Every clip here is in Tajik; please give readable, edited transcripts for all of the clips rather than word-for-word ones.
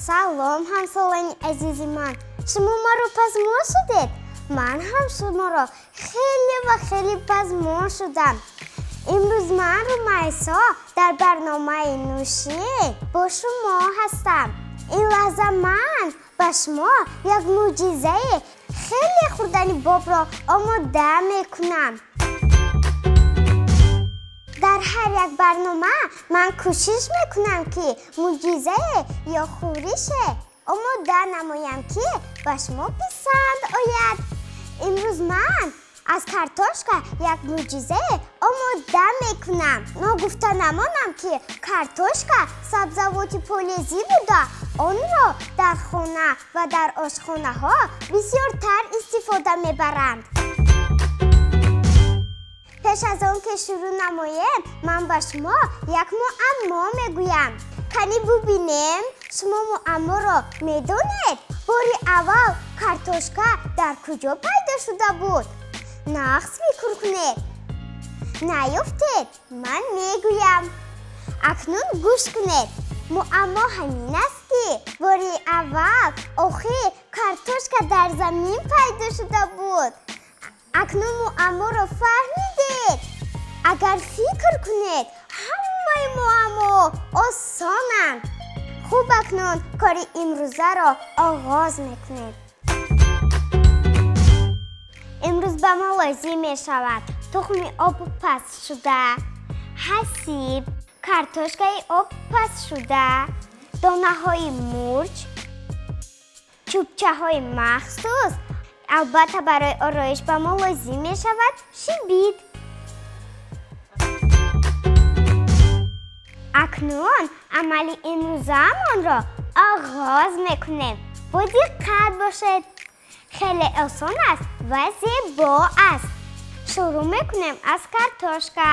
Салом, ҳамсолони азизи ман. Шумо маро пазмон шудед? Ман ҳам шуморо хеле ва хеле пазмон шудам. Имрӯз ман Румайсо дар барномаи нӯшӣ бо шумо ҳастам. Ин лаҳза ман ба шумо як мӯъҷизаи хеле хӯрдани бобро омода мекунам. Дар ҳар як барнома ман кӯшиш мекунам, ки мӯъҷизае ё хӯрише омода намоям, ки ба шумо писанд ояд. Имрӯз ман аз картошка як мӯъҷизае омода мекунам. Ногуфта намонам, ки картошка сабзавоти полезӣ буда, онро дар хона ва дар ошхонаҳо бисёртар истифода мебаранд. Пеш аз он ки шурӯъ намоем, ман ба шумо як муаммо мегӯям. Кани бубинем, шумо муамморо медонед? Бори аввал картошка дар куҷо пайдо шуда буд? Нағз фикр кунед. Наёфтед, ман мегӯям. Акнун гӯш кунед. Муаммо ҳамин аст, ки бори аввал охир картошка дар замин пайдо шуда буд. Акнун муамморо фаҳмидед. Агар фикр кунед, ҳамаи муаммо осонанд. Хуб, акнун кори имрӯзаро оғоз мекунем. Имрӯз ба мо лозим мешавад тухми обпазшуда, ҳасиб, картошкаи обпазшуда, донаҳои мурч, чӯбчаҳои махсус. Албатта, барои ороиш ба мо лозим мешавад шибит. Акнун амали имрӯзаамонро оғоз мекунем. Бо диққат бошед. Хеле осон аст ва зебо аст. Шурӯъ мекунем аз картошка.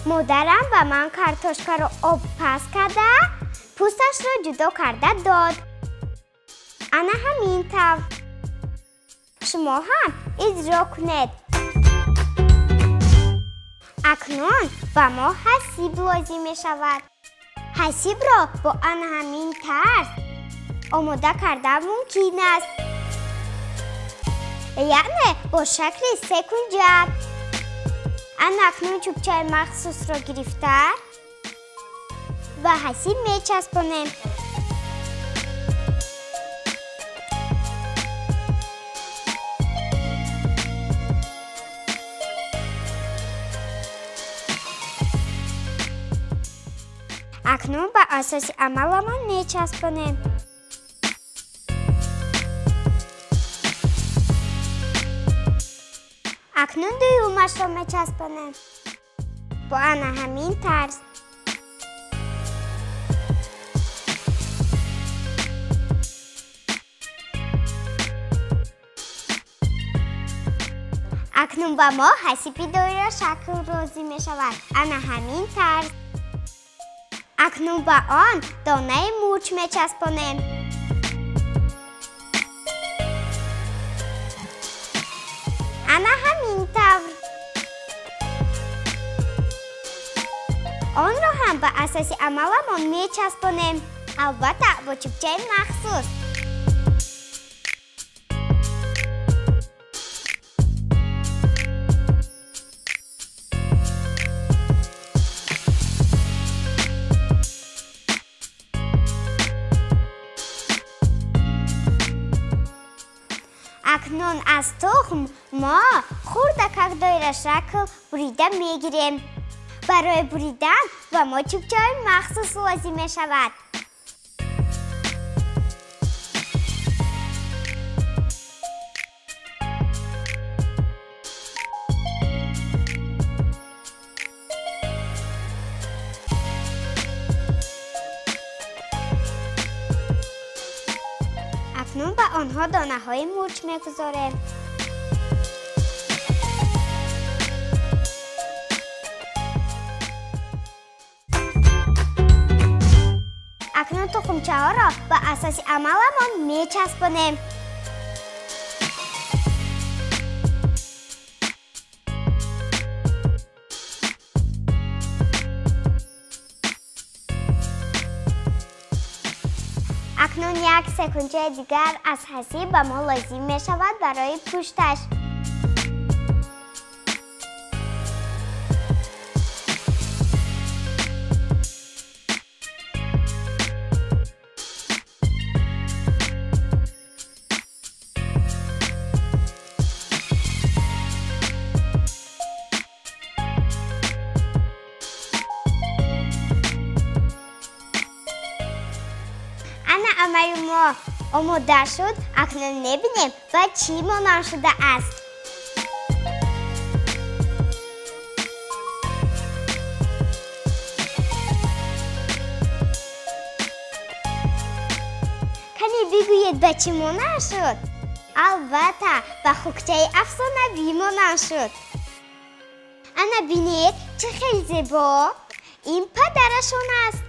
Модарам ба ман картошкаро обпаз карда, пӯсташро ҷудо карда дод. Ана ҳамин тавр. Шумо ҳам иҷро кунед. Акнун ба мо ҳасиб лозим мешавад. Ҳасибро бо ана ҳамин тарз омода карда мумкин аст. Яъне бо шакли секунҷа. Ана акнун чӯбчаи махсусро гирифта ба ҳасиб мечаспонем. Акнун ба асоси амаламон мечаспонем. Акнун дуюмашро мечаспонем. Бо ана ҳамин тарз. Акнун ба мо ҳасиби доирашакл лозим мешавад. Ана ҳамин тарз. Акнун ба он донаи мурч мечаспонем. Ана ҳамин тавр. Онро ҳам ба асоси амаламон мечаспонем. Албатта, бо чӯбчаи махсус. Акнун аз тухм мо хурдакак доирашакл бурида мегирем. Барои буридан ба мо чӯбчаҳои махсус лозим мешавад. Акнун ба онҳо донаҳои мурч мегузорем. Акнун тухмчаҳоро ба асоси амаламон мечаспонем. Акнун як секунчаи дигар аз ҳасиб ба мо лозим мешавад барои пушташ. Амали мо омода шуд, акнун мебинем ба чӣ монанд шудааст. Кани бигӯед, ба чӣ монанд шуд? Албатта, ба хукчаи афсонавӣ монанд шуд. Ана бинед, чӣ хел зебо! Ин падарашон аст.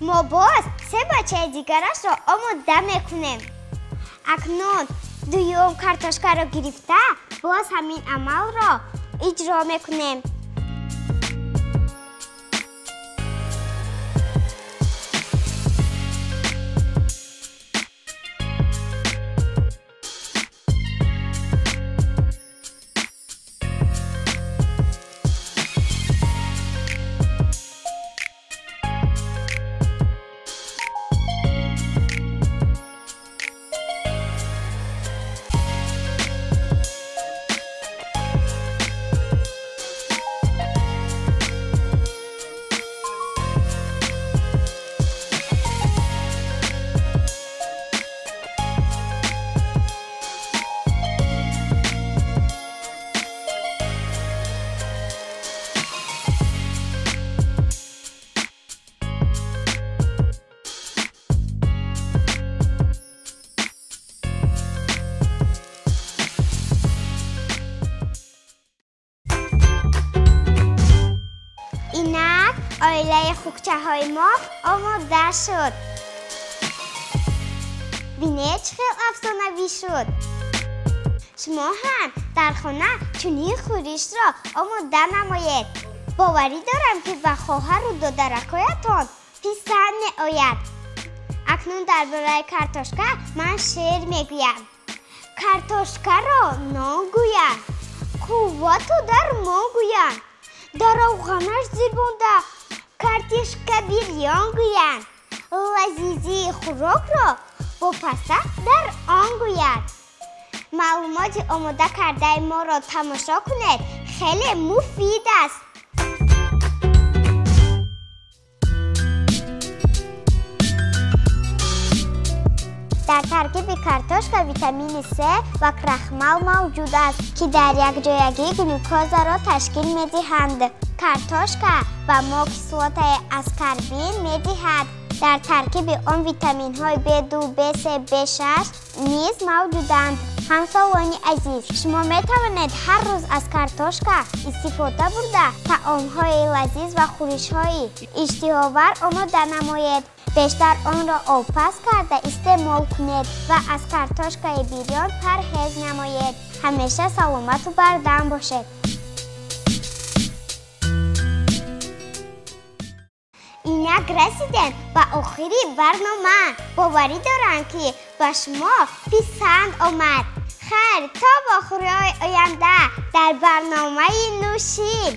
Мо боз се бачаи дигарашро омода мекунем. Акнун дуюм картошкаро гирифта, боз ҳамин амалро иҷро мекунем. Инак оилаи хукчаҳои мо омода шуд. Бинед, чӣ хел афсонавӣ шуд. Шумо ҳам дар хона чунин хӯришро омода намоед. Боварӣ дорам, ки ба хоҳару додаракҳоятон писанд меояд. Акнун дар бораи картошка ман шеър мегӯям. Картошкаро нон гӯянд, қуввату дармон гӯянд, дар равғанаш зирбонда картишка бирён гӯянд, лазизии хӯрокро бо паста дар он гӯянд. Маълумоти омода кардаи моро тамошо кунед, хеле муфид аст. Дар таркиби картошка витамини С ва крахмал мавҷуд аст, ки дар якҷоягӣ глюкозаро ташкил медиҳанд. Картошка ба мо кислотаи аскорбин медиҳад. Дар таркиби он витаминҳои В2, В3, В6 низ мавҷуданд. Ҳамсолони азиз, шумо метавонед ҳар рӯз аз картошка истифода бурда, таомҳои лазиз ва хӯришҳои иштиҳовар омода намоед. Бештар онро обпаз карда истеъмол кунед ва аз картошкаи бирён парҳез намоед. Ҳамеша саломату бардам бошед. Инак расидем ба охири барнома. Боварӣ дорам, ки ба шумо писанд омад. Хайр, то вохӯриҳои оянда дар барномаи Нӯшин.